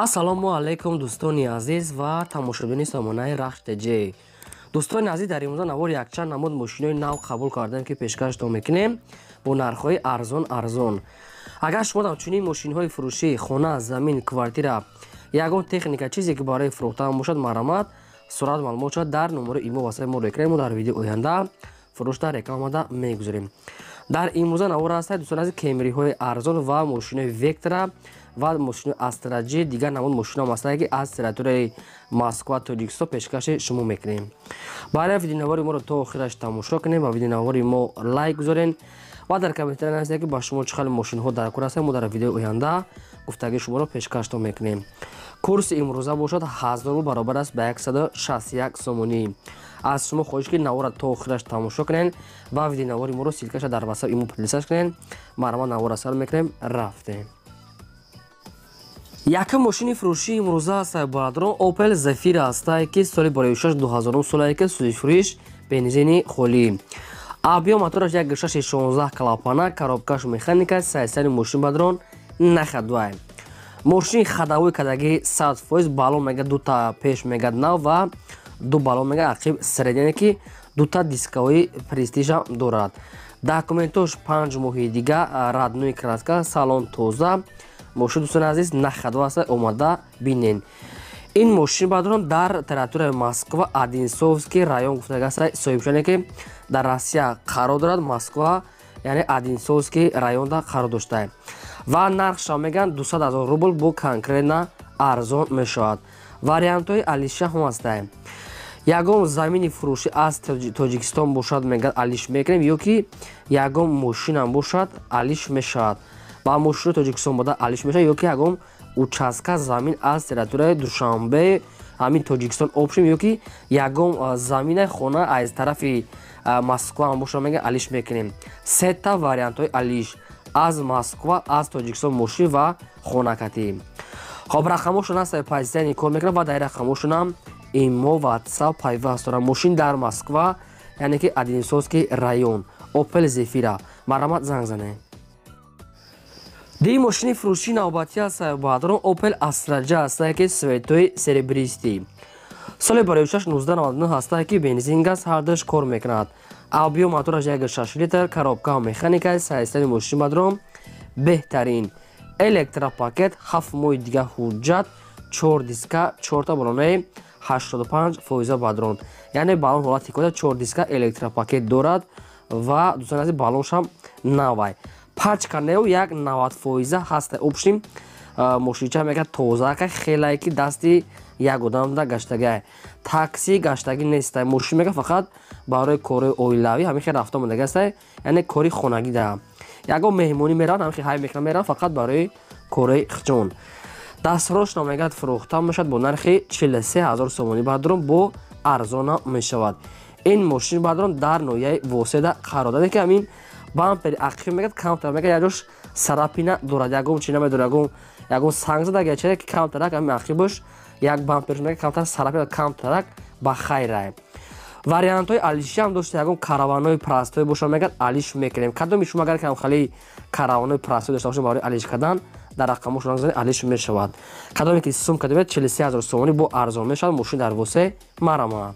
Ассалому алайкум, дӯстони азиз ва тамошобини сомонаи Рахш ТЖ. Дӯстони азиз, дар имрӯза навор якчанд намуд мошинои нав қабул кардем, ки пешкаштон мекунем бо нархҳои арзон арзон. Агар шумо дар чунин мошинҳои фурӯшӣ, хона, замин, квартира, ягон техника, чизе ки барои фурӯхтан бошад, марҳамат, сурат маълумот шавад дар номери имо васаи мо рекламо дар видео оянда фурӯшта рекламада мегузорем. Дар имрӯза навор ҳастад, дӯстони азиз, кемриҳои арзон ва мошинои Вектра ва мошинои Астра Ҷи, дигар намуд мошино ҳастанд, ки аз территорияи Москва, Тоҷикистон пешкаши шумо мекунем. Барои видеонавори моро то охираш тамошо кунем ва видеонавори мо лайк гузорен ва дар комментария нависед, ки ба шумо чӣ хел мошинҳо дар кор ҳастанд. Мо дар видеои оянда гуфтагии шуморо пешкаштон мекунем. Курси имрӯза бошад 1000 рубл, баробар аст ба 161 сомонӣ. Аз шумо хоҳиш, ки навора то охираш тамошо кунед ва видеонавори моро ссылка ша дар ватсап имо поделиться кунед. Марҳамат, навора сар мекунем, рафтем. Якум мошини фурӯшии имрӯза аст, бародарон, Opel Zafira ҳастае, ки соли бораи 6 2000 солае, ки сӯзишфурӯш, бензини холӣ, объём мотораш 1,6, 16 клапана, коробка ш механика, сайсари мошин, бародарон, на ходовой. Мошини ходовой кадаги 100%. Балон мега дута пеш мега нав ва ду балон мега ақиб средняне, ки дута дисковой престижа дорад. Документош 5 моҳи дига, родной краска, салон тоза. Мошин, дӯстони азиз, на ходовой аст, омада бинен. Ин мошин, бародарон, дар территорияи Москва, Одинцовский район гуфтагаст соҳибшане, ки дар Россия қарор дорад, Москва, яъне Одинцовский районда қарор доштае. Ва нархша мегӯянд 200 000 рубл, бо конкретно арзон мешавад. Вариантҳои алиша ҳам ҳастае. Ягон замини фурӯшӣ аз Тоҷикистон бошад, мегӯяд, алиш мекунем, ё ки ягон мошинам бошад, алиш мешавад. Ба мошини Тоҷикистон бода алиш мешавад, ё ки ягон участка замин аз территорияи Душанбе, ҳамин Тоҷикистон общем, ё ки ягон заминаи хона аз тарафи Москва ҳам бошад, мега, алиш мекунем. Сета вариантҳои алиш: аз Москва, аз Тоҷикистон мошин ва хонакатӣ. Хоб, рақамошон ҳаст, позитсияни кор мекунам ва дар рақамошонам имо, ватсап пайваст дорам. Мошин дар Москва, яъне ки Одинцовский район, Опел Зефира, марҳамат, занг занед. Дии мошини фурӯшии навбатӣ аст, бародарон, Опел Астра Ҷ ҳастае, ки цвет ои серебристый, соли барои 1999 ҳастае, ки бензин, газ ҳардуш кор мекунад. Объём мотораш 1,6 литр, коробка механика, сайстани мошин, бародарон, беҳтарин, электропакет, 7 моҳи дига ҳуҷҷат, чор диска, чорта балонаи 85 фоиза, бародарон, яъне балон ҳолати кода, чор диска, электропакет дорад. Ва, дӯстони азиз, балоншам навай, пачка неу, як 90 фоиза ҳаста. Общем, мошинча мега тозаака, хелае ки дасти як одамда гаштагай, такси гаштагӣ неста. Мошин мега фақат барои кори оилавӣ ҳамин хел рафта омадагиаста, яъне кори хонагӣ да ягон меҳмонӣ мераванд, ҳамин хел ҳай мекунанд, мераванд, фақат барои кори хҷон. Дастрошно мегӯяд, фурӯхта мешавад бо нархи 43 000 сомонӣ, бародарон, бо арзона мешавад. Ин мошин, бародарон, дар ноҳияи Воседа қарор дорад, ки ҳамин бампери ақиб мегӯяд камтар, мегӯяд, якҷош царапина дорад, ягон чи намедорад, ягон санг зада гача, ки камтарак ҳамин ақибаш як бамперш мегӯяд камтар царапина, камтарак ба хайрай. Вариантҳои алиши ҳам дошта. Ягон караванои простой боша, мегӯяд, алиш мекунем. Кадоми шумо агар кам хали караванои простой дошта бошед барои алиш кардан, дар рақамошон занед, алиш мешавад. Кадоме ки сумка доред, 43 000 сомонӣ, бо арзон мешавад. Мошин дар Восе, марҳамат.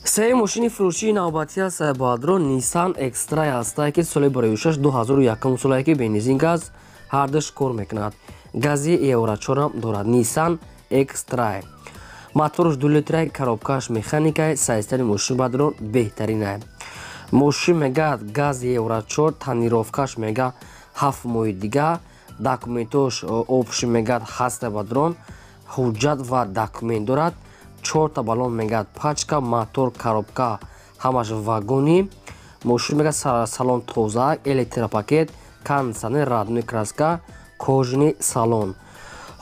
Сеи мошини фурӯшии навбатӣ аст, бародарон, Nissan X-Trail ҳастае, ки соли барои 6 2001 солае, ки бензин, газ ҳардуш кор мекунад, гази евро 4 дорад. Nissan X-Trail, моторш 2 литра, коробка ш механика, сайстани мошин, бародарон, беҳтарина. Мошин мега газ евро 4, тонировка ш мега 7 моҳи дига, документош общий мегӯяд ҳаста, бародарон, ҳуҷҷат ва документ дорад. Чорта балон мегӯяд пачка, мотор, коробка ҳамаш вагони. Мошин мегӯяд салон тоза, электропакет, кондиционер, родной краска, кожаный салон.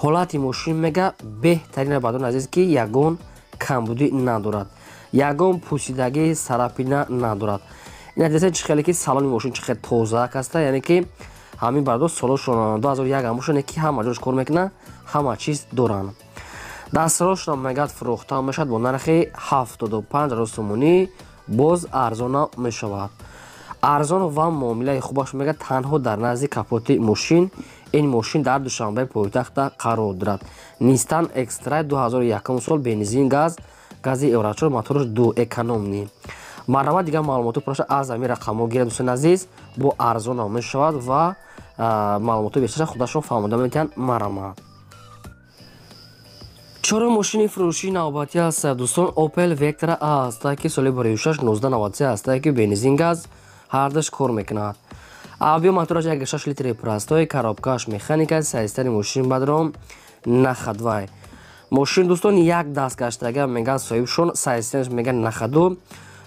Ҳолати мошин мега беҳтарина, бародарони азиз, ки ягон камбудӣ надорад, ягон пусидагӣ, царапина надорад. Ин адреса чӣ хеле ки салони мошин чӣ хел тозаак аста, яъне ки ҳамин бардор солошон 2001 ҳамошоне, ки ҳама ҷош кор мекунад, ҳама чиз доранд. Дастрошро мегӯяд, фурӯхта мешавад бо нархи 75 000 сомонӣ, боз арзона мешавад. Арзон ва муомилаи хубаш мегӯяд танҳо дар назди капоти мошин. Ин мошин дар Душанбе пойтахта қарор дорад. Nissan X-Trail 2001 сол, бензин, газ, гази Евро 4, мотораш 2, экономный. Марҳамат, дигар маълумоти пурраша аз ҳамин рақамҳо гиред, дӯстони азиз, бо арзон мешавад ва маълумоти бешташа худашон фаҳмода метиҳанд. Марҳамат. Чорум мошини фурӯшии навбатӣ аст, дӯстон, Opel Vectra A аст, ки соли 2006, 1993 аст, ки бензин, газ ҳардаш кор мекунад. Объём мотораш 1,6 литри простой, коробкаш механика, сайстани мошин бадром на ходовой. Мошин, дӯстон, як даст гаштага меган соҳибшон, сайстанаш меган на ходу,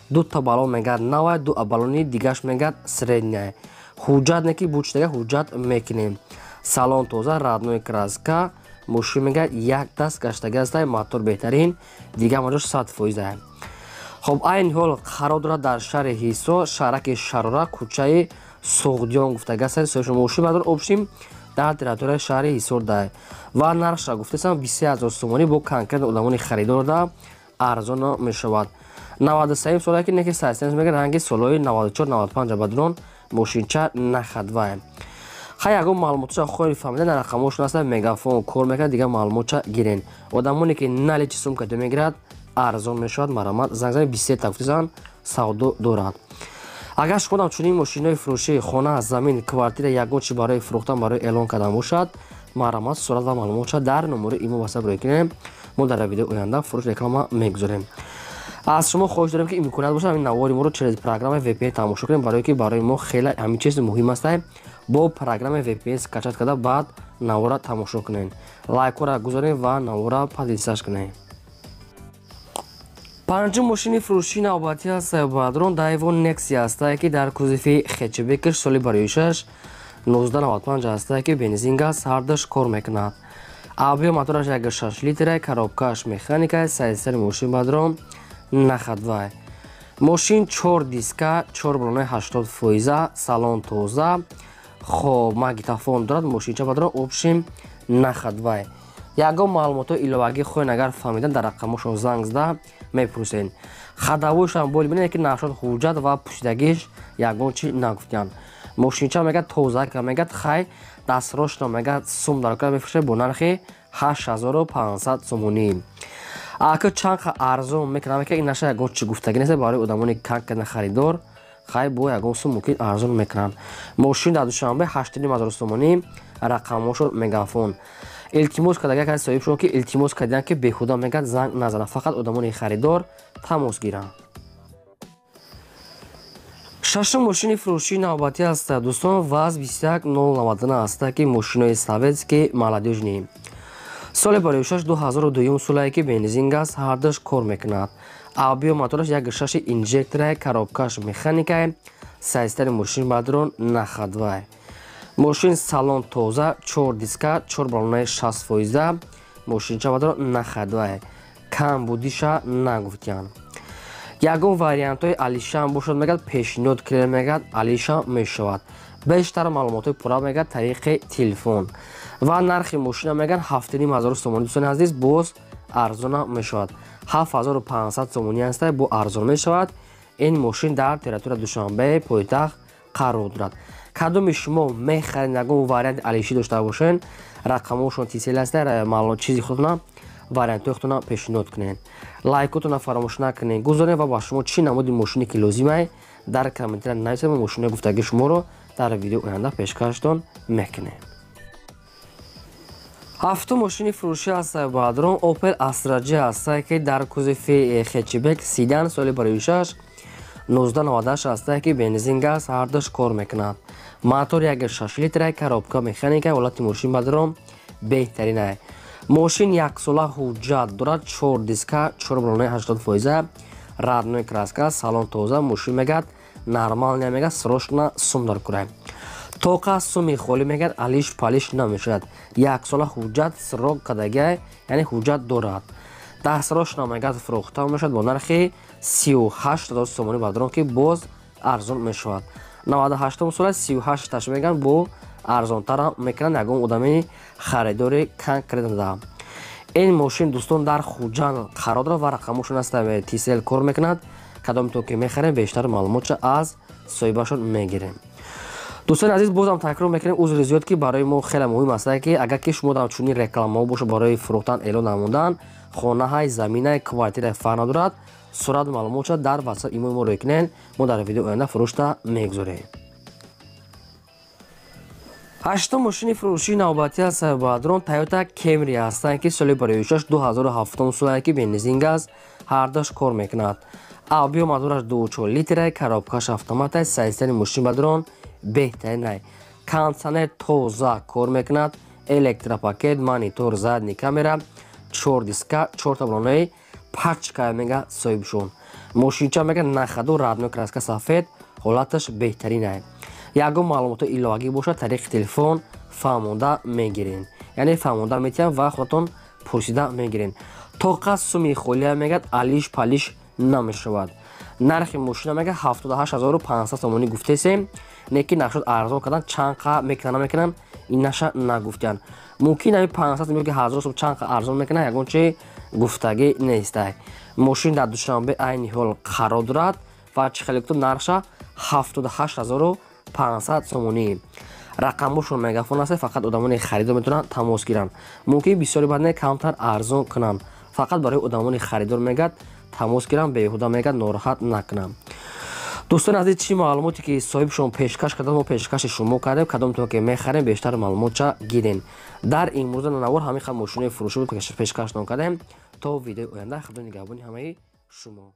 дута балон меган навай, ду балони дигаш меган средняя. Ҳуҷҷат не ки бучдага ҳуҷҷат мекунем. Салон тоза, родной краска, мошин мегӯяд як даст гаштага аста, мотор беҳтарин, дигар маҷош 100%. Хоб, айни ҳол қарор дорад дар шаҳри Ҳисор, шаҳраки Шарора, кӯчаи Суғдиён гуфтага аст. Соҳибшон мошин бадор общим дар территорияи шаҳри Ҳисор дай ва нархша гуфтасам 23 000 сомонӣ, бо конкретно одамони харидор да арзон мешавад. 93 сола ки неки сайсен мега ранги солҳои 94, 95 бадрон, мошинча на ходовой. Хай, ягон маълумотша хоҳед фаҳмида, дар рақамҳошон аста, мегафон кор мекунад, дигар маълумотша гирен. Одамоне ки наличный сумка мегирад, арзон мешавад. Марҳамат, занг занед, 23 та гуфтасан савдо дорад. Агар шумо чунин мошинои фурӯшии хона, замин, квартира, ягон чи барои фурӯхтан, барои эълон кардан бошад, марҳамат, сурат ва маълумотша дар номери имо васап рӯй кунем. Мо дар видеои оянда фурӯш реклама мегузорем. Аз шумо хоҳиш дорем, ки имконият бошад, ҳамин навори моро через программаи VPN тамошо кунем, барое ки барои мо хеле ҳамин чиз муҳим аст. Бо программаи VPN скачать карда, баъд навора тамошо кунем, лайкҳоро гузорем ва навора подписаться кунем. Панҷум мошини фурӯшии навбатӣ аст, бадрон, Daewoo Nexia аст, ки дар кузови хэтчбекш, соли 2006, 1995 аст, ки бензин, газ ҳардаш кор мекунад. Объём мотораш 1,6 литра, коробкаш механика, сайсари мошин бадрон на ходовой. Мошин чор диска, чор балонаи 80%, салон тоза. Хоб, магнитофон дорад мошинча, бадрон общим на ходовой. Ягон маълумотҳои иловагӣ хоҳед агар фаҳмидан, дар рақамҳошон занг зада мепурсед. Ходовойшам бояд бинед, ки нашод ҳуҷҷат ва пӯшидагиш ягон чи нагуфтиянд. Мошинча мегӯяд тоза ка мегӯяд, хай дастрошно мегӯяд сум дар кора мефурӯшад бо нархи 8500 сомонӣ. Ака, чанд ха арзон мекунам, ки ин наша ягон чи гуфтагӣ нест барои одамони конкретно харидор. Хай, бо ягон сум мумкин арзон мекунанд. Мошин дар Душанбе, 8500 сомонӣ, рақамҳошон мегафон. Илтимос кардага каси соҳибшон, ки илтимос кардиан, ки беҳуда мегӯяд занг назанад, фақат одамони харидор тамос гиранд. Шашум мошини фурӯшии навбатӣ аст, дӯстон, ВАЗ 21099 аст, ки мошинои советский, молодёжный, соли 2006, 2002 солае, ки бензин, газ ҳардаш кор мекунад. Объём мотораш 1,6 инжекторае, коробкаш механикае, сайстари мошин бадрон на ходовой. Мошин салон тоза, чор диска, чор балонаи 60%, мошинча бадрон на ходовой. Кам будиша нагуфтиянд. Ягон вариантҳои алишам бошад, мегӯяд, пешниҳод кунед, мегӯяд, алишам мешавад. Бештар маълумотҳои пурра, мегӯяд, тариқи телефон ва нархи мошина мегӯяд 7500 сомонӣ. Дӯстони азиз, боз арзона мешавад, 7500 сомонӣ аста, бо арзон мешавад. Ин мошин дар территория Душанбе пойтахт қарор дорад. Кадоми шумо мехаред, ягон варианти алишӣ дошта бошед, рақамҳошон тисел аста, чизи худна, вариантҳои худтона пешниҳод кунед. Лайкотона фаромӯш накунед, гузоред ва ба шумо чӣ намуди мошине ки лозимай, дар комментария нависед. Мо мошинои гуфтагии шуморо дар видеои оянда пешкаштон мекунем. Ҳафтум мошини фурӯшӣ аст, бадрон, Opel Astra J аст, ки дар кузови хэтчбек, седан, соли 2006, 1998 аст, ки бензин, газ ҳардаш кор мекунад. Мотор 1,6 литра, коробка механика, ҳолати мошин бадрон беҳтаринай. Мошин яксола ҳуҷҷат дорад, чор диска, чор балонаи 80%, родной краска, салон тоза. Мошин мегӯяд нормал мегӯяд, срочно сум дар курай. Тоқа суми холӣ мегӯяд, алиш палиш намешавад. Яксола ҳуҷҷат срок кардагиай, яъне ҳуҷҷат дорад. Дастрошно мегӯяд фурӯхта мешавад бо нархи 38 000 сомонӣ, бадрон, ки боз арзон мешавад. 98 сола, 38 таш мегӯянд, бо арзонтарам мекунанд ягон одами харидори конкретно. Ин мошин, дӯстон, дар Хуҷанд қарор дорад ва рақамошон аст, тисел кор мекунад. Кадоме то ки мехарем, бештар маълумотша аз соҳибашон мегирем. Дӯстони азиз, бозам такрор мекунем, узри зиёд, ки барои мо хеле муҳим аст, ки агар ки шумо дар чунин рекламаҳо бошад барои фурӯхтан, эълон намудан, хонаҳай, заминай, квартира, фарқ надорад, сурат маълумот шад дар WhatsApp имои мо рӯй кунед, мо дар видео оянда фурӯшта мегузорем. Ҳаштум мошини фурӯшии навбатӣ аст, бародарон, Toyota Camry ҳастанд, ки соли 2006 2007 солае, ки бензин, газ ҳардуш кор мекунад. Объём мотораш 2,4 литра, коробкаш автомат, состояни мошин, бародарон, беҳтаринай. Кондиционер тоза кор мекунад, электропакет, монитор, задний камера, чор диска, чор таблонаи пачка мега соҳибшон. Мошинча мега на ходу, родной краска, сафед, ҳолаташ беҳтаринай. Ягон маълумоти иловагӣ бошад, тариқи телефон фаҳмонда мегирен, яъне фаҳмонда метиҳам ва худатон пурсида мегирен. Тоқа суми холия мегӯяд, алиш палиш намешавад. Нархи мошина мега 78 500 сомонӣ гуфтесем, не ки нашуд арзон кардан, чанд қа мекунан, намекунан, ин наша нагуфтиян. Мумкин ами 500 сом ки 1000 сом чанд қа арзон мекунан, ягон чи гуфтагӣ нестай. Мошин дар Душанбе айни ҳол қарор дорад ва чӣ хеле гуфтам, нархша 78 500 сомонӣ. Рақамҳошон мегафон аст, фақат одамони харидор метавонанд тамос гиранд. Мумкин бисёри баъд не камтар арзон кунанд, фақат барои одамони харидор мегӯяд тамос гиранд, беҳуда мегӯяд нороҳат накунанд. Дӯстони азиз, чӣ маълумоте ки соҳибшон пешкаш карда, мо пешкаши шумо кардем. Кадомтон ки мехарем, бештар маълумотча гирен. Дар имрӯза навор ҳамин хел мошинои фурӯшӣ буд, пешкаштон кардем. То видеои оянда, худо нигаҳбони ҳамаи шумо.